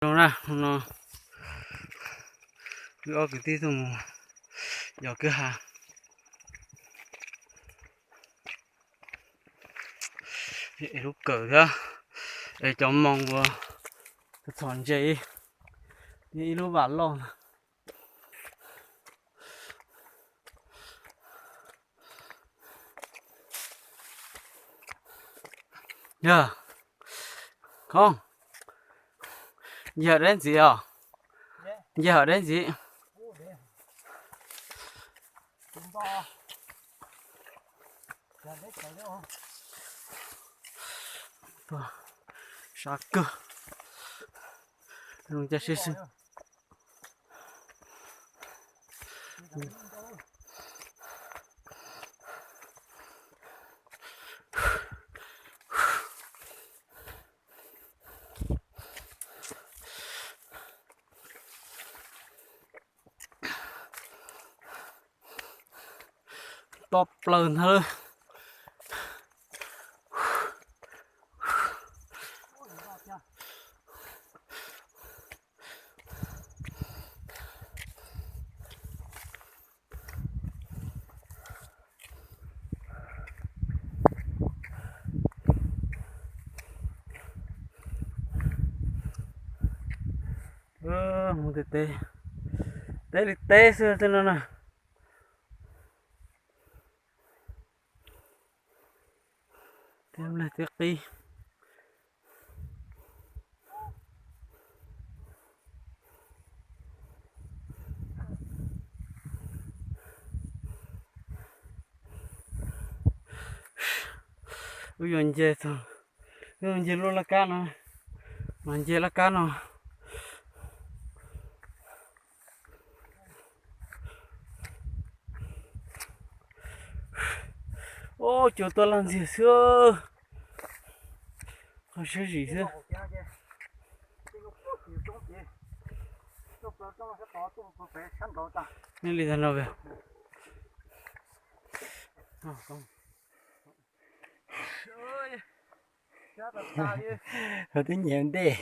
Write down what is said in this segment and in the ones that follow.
Zoo na, no wb ob kwv tij tuaj mus yos kwj ha, es lub kawm thiab, es cov moos uas txhom ntses, thiab ib lub vam loj. Yog, o, nce deb ntxiv os, nce deb ntxiv. Sab kawg, zoo cas sib sib. To plaws ntag. Mus teb, teb li teb xwb tej no na. Teb nplej teb qib. Wb yuav nce txog, wb yuav nce lub laj kab no, mas nce laj kab no. Ub, cua tuaj laj ntxiag xwb. Qhov siab zim xwb. Nej li tag no. Ho twb nyiam ntej.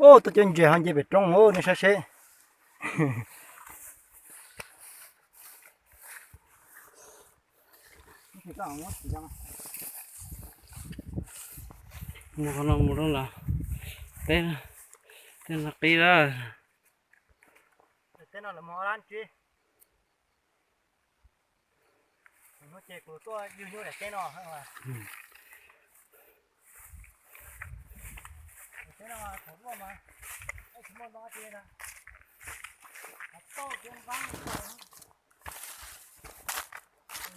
Ub, tuaj cuab ntses ho nce pem roob, nej saib seb. Mus qhov no mus rau nram teb, tej no qib lawm. Ces kuv tuaj yug nyuj daim teb no. Teb no thaum ub mas tsis muaj ntoo dab tsi na, tauj tib nqab,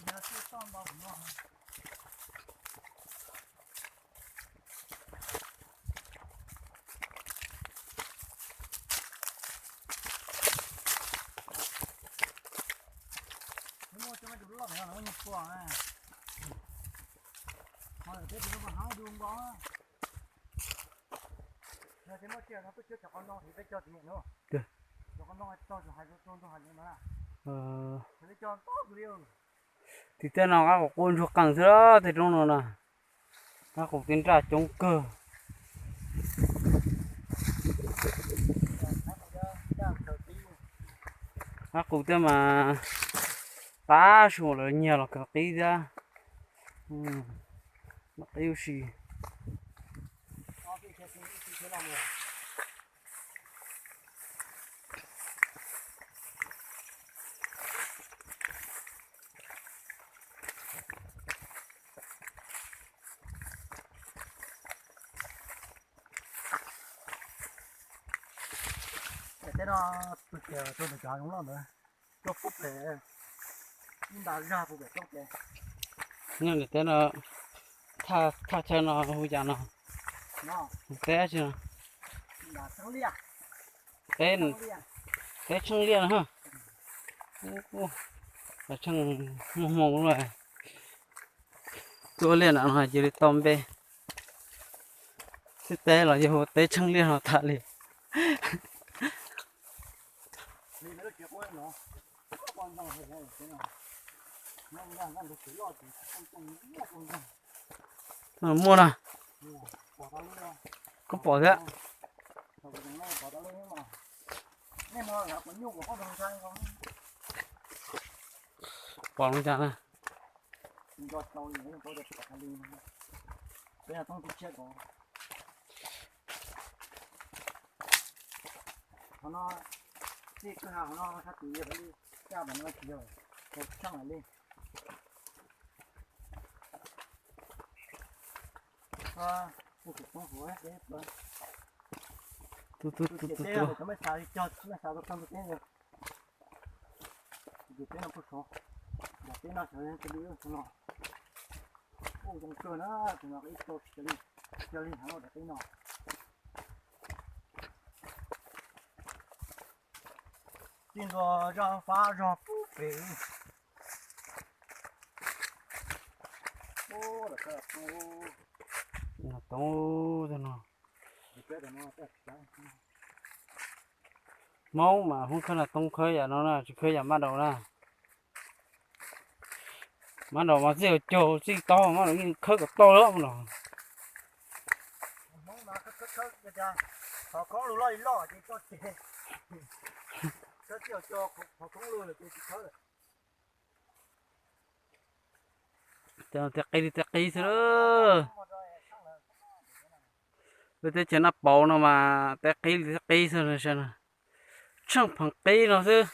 yog tsis toj nto kuv no. Muaj cov me tus loj no muaj nyuag pua, ho lawm peb tus no mas haub du npo. Yog tias muaj tsiaj no tuaj cuab cov qos ntoo ces peb cog tsis nyiam no. Cov qos ntoo tau tus hais rau tus hais no na. Peb cog ntau tus li. Tim tej no qab kuv quaj ntsuag qees xwb, tej roob no na. Qab qus tej nraj coob kawg. Qab qus tej mas qab su lawv nyiag los kawg qib thiab. Qib ua si. Tej no tus tias tuaj ntawm cov zoov loj ntawd, tuaj pub pem ib nta zag pub pem roob ces. Nyob ntawm teb no, thaj chaw no hu cas no? Teb tsi no? Teb, teb tsheej liaj no. Tsheej muaj hmoo lawm. Tuaj liaj nram no cia li tau npe. Xib teb los yog hu teb tsheej liaj no tas li. Muaj na. Koj pom thiab. Pom loo cas na. Qhov no, txij kwj ha qhov no sab tid yog li caj, tam no tsis yog, tau tsheej lawm li. Tus teb, tus teb no puag saud, nram teb no xyov li no, ub zoo kawg na, tus no ib tau tsis cia li, cia li heev nram teb no. Tij ntua zaj fab zog pub pem. Toov no. Hmoob mas Hmoob khawb nas toov khawb yam no na, tsis khawb yam maj daus na. Maj daus mas txij caug txij taub hau maj daus yeej khawb kom tau lawm maj daus. Tes qis li tes qis xwb lawm. Peb teb chaws Naj Pauv no mas tes qis li tes qis xwb. Tsheej pheem qis no xwb.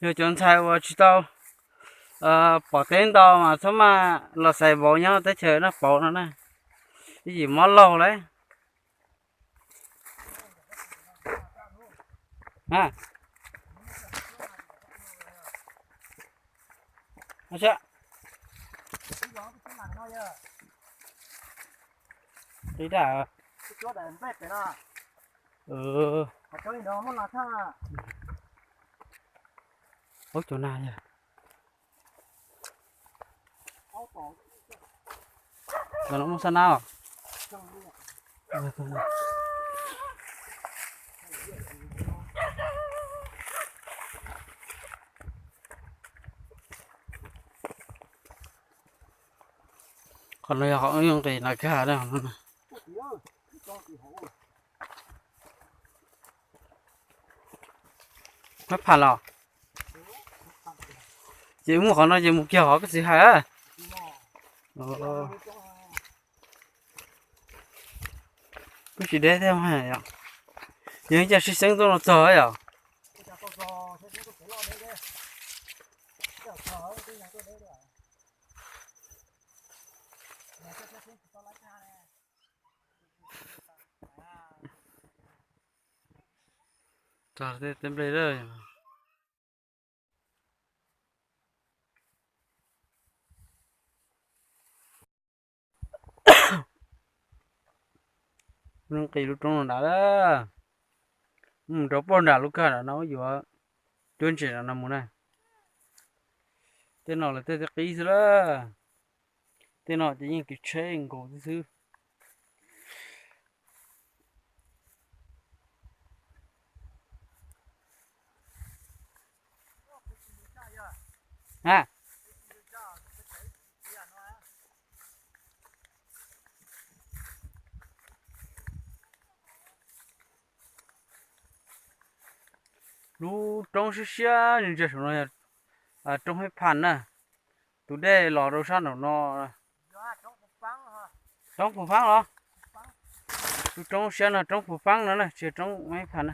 Yog cov ntxhais uas tsis tau pom teb ntau mas txhob maj los xaiv vauv nyob teb chaws Naj Pauv no na, ib yim mob laug lawm. Qis daj. Ub, cov na yog. Ntawm no muaj xab nab os. Qhov no yog qhov wb yuav nqis no kiag na. Mab pham los? Ces muaj qhov no ces mus kiag qhov koj txiv hais. Kuj tsis deb thiab yom. Yog ib co sib xeeb tuaj no txog yom. Txog tej nplej lawm. Nqis lub roob no nrad lawm. Mus rau poj nram lub kag nram no yuav cuab ntses nram no mus na. Tej no lawv tej qib xwb lawm. Tej no ces yeej tiv tsheb nkaus xwb xwb. Lub roob siab siab ntsia saum no yog roob Hab Phas na. Tus dej los rau sab nraum no. Roob Phu Faab los? Tus roob siab no roob Phu Faab no na, tsis yog roob Hab Phas na.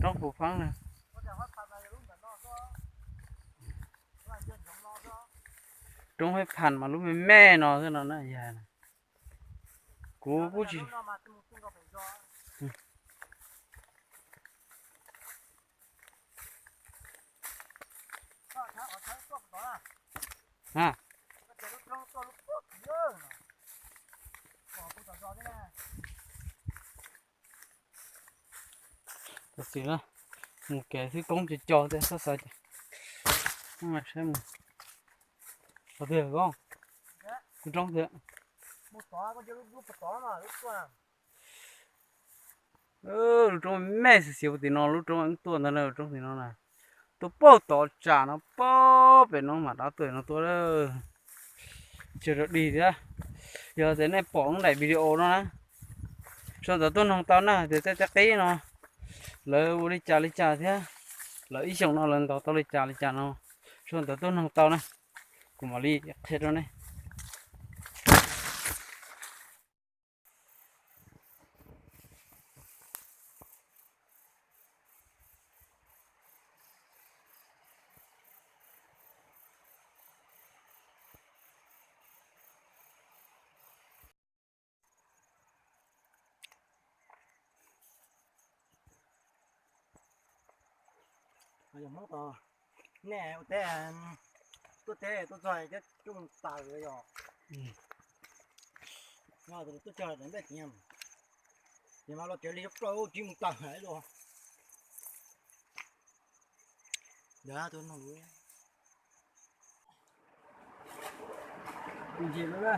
Roob Phu Faab na. Roob Hab Phas mas lub me me no xwb no na yog. Kuv kuj tsis Tam sim no mus kev xwb, koob co co thiab, xab xav ces saib mus. Qhov twg koob? Kuv roob thiab. Lub roob me xim xim tim no, lub roob tuaj ntag na, roob tim no na. Tuaj paug tod tsam no, paug pem no mam rov tuaj no tuaj. Tsis rau dig thiab. Yog tias nej pom lub daim video no na, sau ntawv tuaj noog tau na, tias tej teb qib no lawv ua li cas li cas thiab, lawv ib xyoos no lawv ntaus tau li cas li cas no, sau ntawv tuaj noog tau na, kuv mam li qhia rau nej. Yog Hmoob tod, nej ua teb, tuaj teb tuaj txog coj mus taws yog, tuaj cog daim npej tias, ces mas los tsev li plaub tsib mus taws dua. Ntsia lawm na.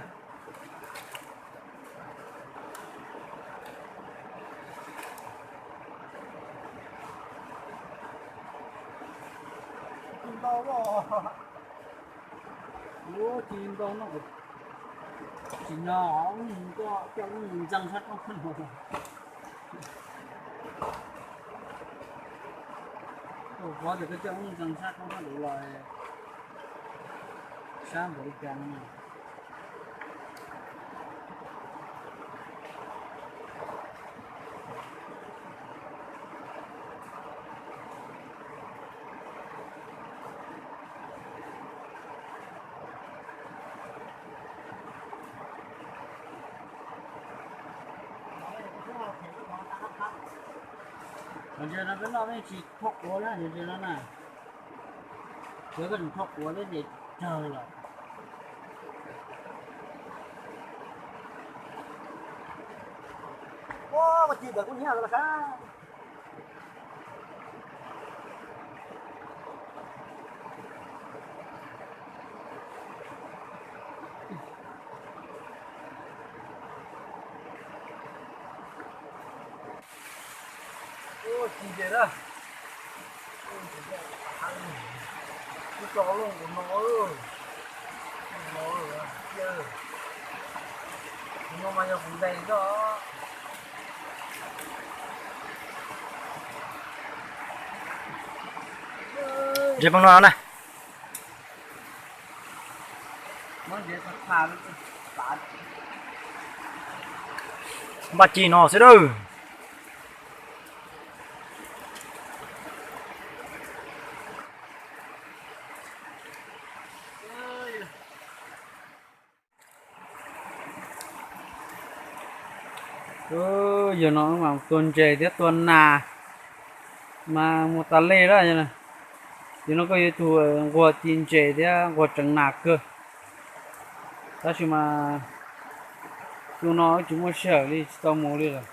Ntau, ua ci ntau no, tsis no, coj lub ntxeev sab roob no. Tus pov tias koj coj lub ntxeev sab roob sab lus los sab npaum li cas no. Cov ntses no peb noj peb tsis thauj quav na, cov ntses no na. Cov koj tseem thauj quav thiab ces tsawg lawm. Ua ci ntawd kuj nyiam los sab. Ci ntses na. Ub, tso looj kuv no, no mas yog kuv ntes xwb. Ntses poob no na. Npaj ci no xwb dawb. Yog no mas tua ntses thiab tua nas mas mus tas li lawm. Yog no koj yuav tus nquag ci ntses thiab nquag tseev nas kawg. Tab sis mas tus no tsis muaj sij hawm li tsis tau mus li lawm.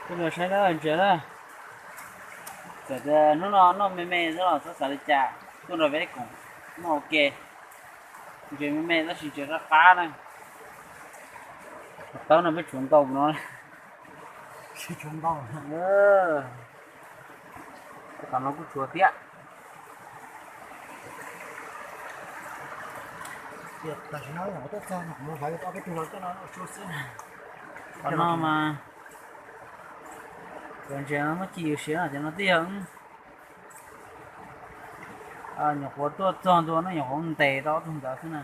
Tuaj saib na ntses na. Txawm tias hnub no noj me me xwb los txhob xav li cas, tuaj nrog peb koom noj ua ke. Ntses me me tab sis ntses qab qab na. Tawb no peb tshuav ntau no. Tam no kuj tshuav thiab. Tam sim no nyuam qhuav tuaj txog, nyuam qhuav mus hlawv tau peb tug los coj no xwb. Qhov no mas cov ntses no muab ci yus siav no, cov no twb yog nyuam qhuav tuaj txog ntua no nyuam qhuav ntes tau ob tug ntawd xwb na.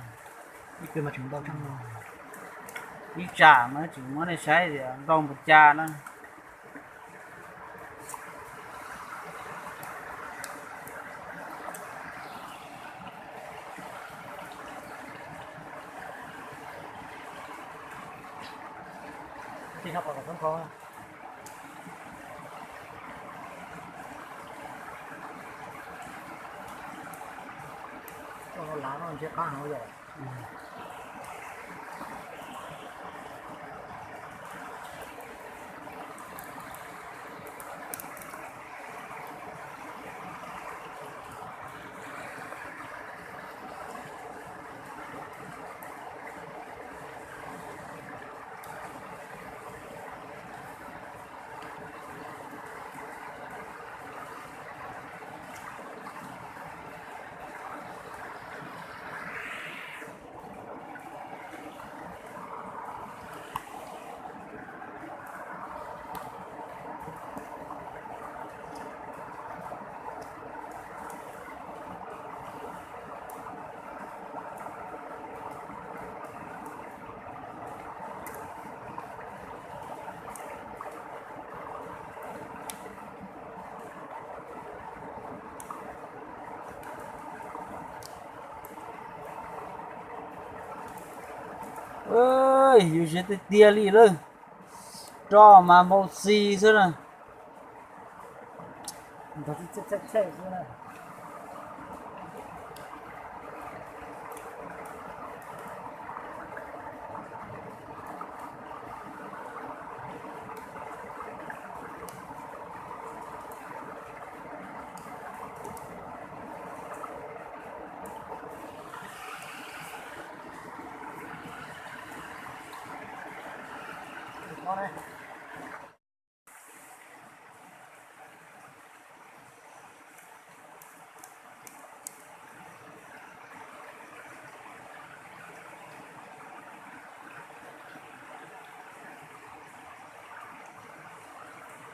Ib tsam mas tseem muab nej saib tias ntau npaum cas na. Lav no ntses qab heev yom. Yus siab tiag tiag li lawm, roj mas npau xi xwb na.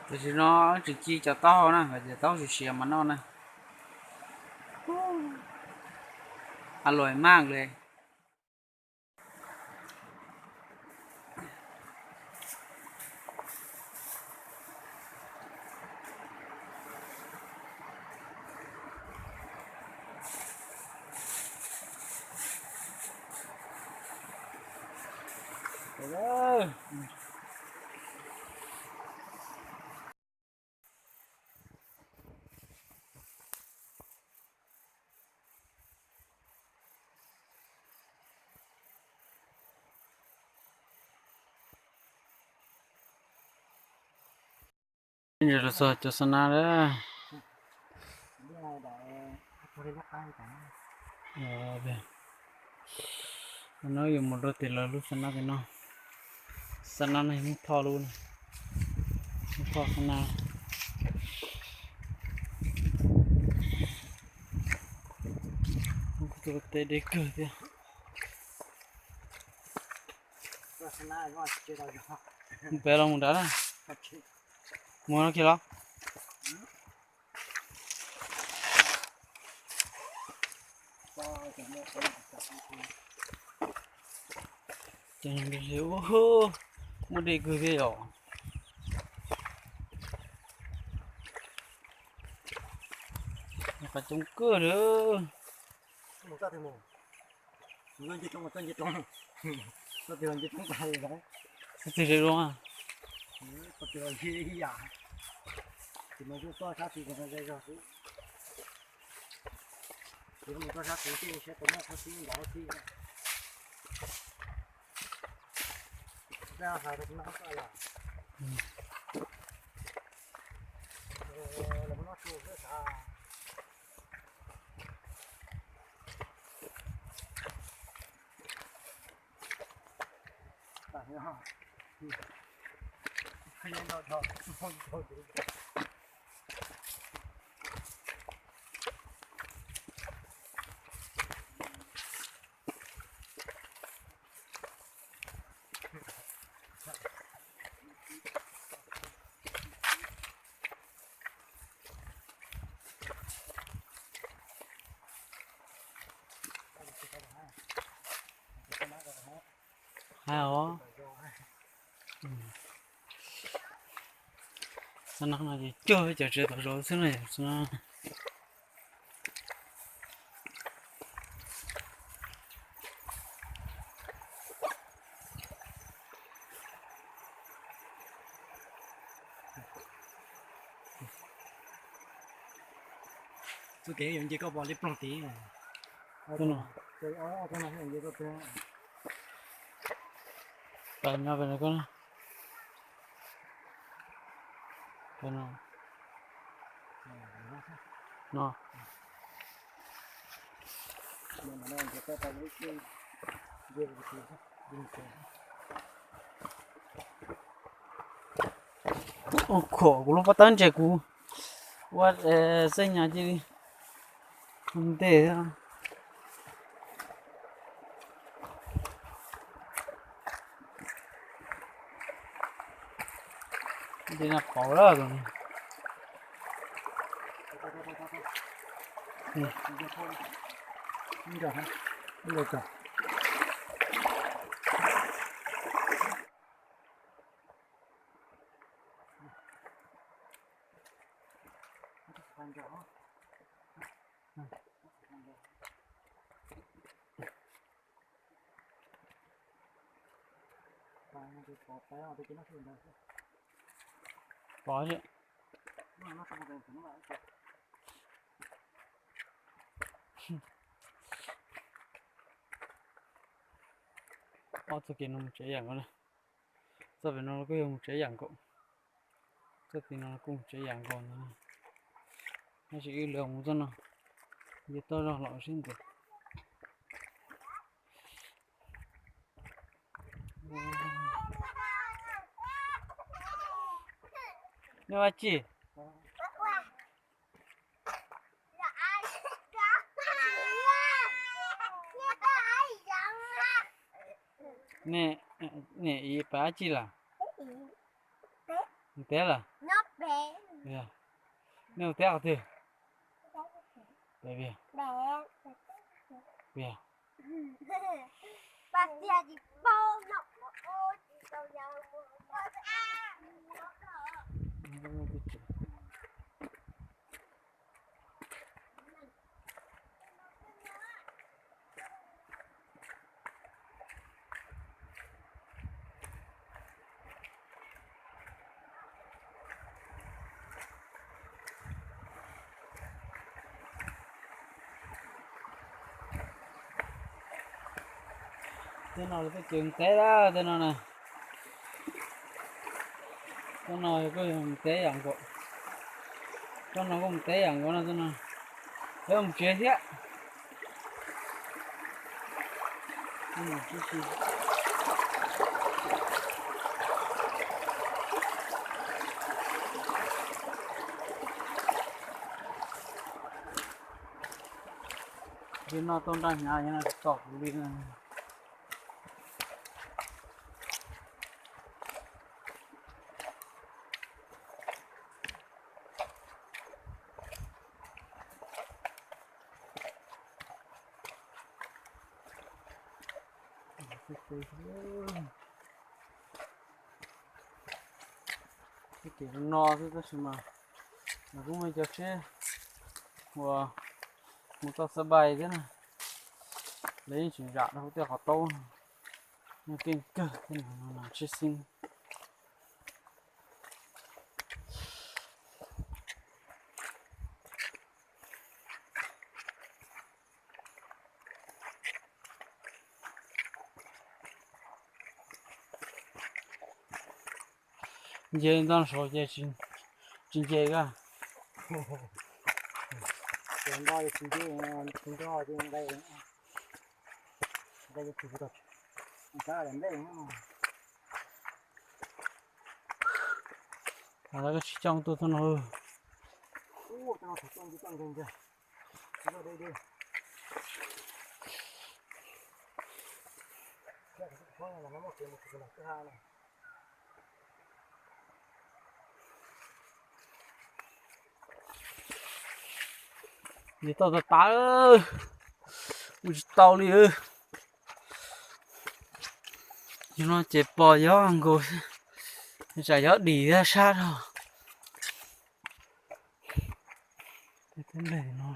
Tam sim no tseem ci cov taub hau na, cov taub hau siav mas noj na. A luam maj li. Ntawm los txog cov xab nab lawm. No yuav mus rau tim lawv lub xab nab tim no. Xab nab no yog Hmoob Thoj lub, Hmoob Thoj xab nab. Kuj teb deb kawg thiab. Peb los mus nrad na. Mus no kiag los. Muaj dej kawg thiab yom. Qab coob kawg na. Txog twg zoo a? Hais os. Xab nab no ces cuag cov tsev tom zos xwb no yom, xab nab. Txoj kev yuav nce koj pom li ploog tid. Pais no, pais no koj na. Pais no. No. Khom kuv lub pob tawb ntses kuv ua xej nyas cia li ntej thiab. Li no pauv lawm. Pov xwb. Ob txoj kev no mus tsev yam nkaus na. Txoj pem no kuj yog mus tsev yam nkaus. Txoj tim no kuj mus tsev yam nkaus ntag. Tab sis wb lawv mus txoj no, nce toj zog los sib ntev. Neb ua dab tsi? Nej, nej ib pas dab tsi lawm? Teb lawm? Nej ua teb qhov twg? Pem vias. Vias. Tej no lawv twb tsis mus teb lawm tej no na. Tsob no kuj mus teb yam nkaus. Tsob no kuj mus teb yam nkaus no, tsob no. Peb mus tsev thiab. Li no tau nraj hnyav no tsis txog kuv li. Ces no xwb tab sis mas nws kuj muaj cov tsheb uas mus tau xab npais thiab na, lawv yeej tseem zam rau hauv tej qhov taub no, keej kawg thiab no tsheb xeeb. Nce ntoj saud ces tsis nce koj. Tsis coj tuaj txog no. Nce toj tas tas, ua tsis tau li. Yog no ces pos yob nkaus, tsam yob dim thiab sab dhau. Tej nplej no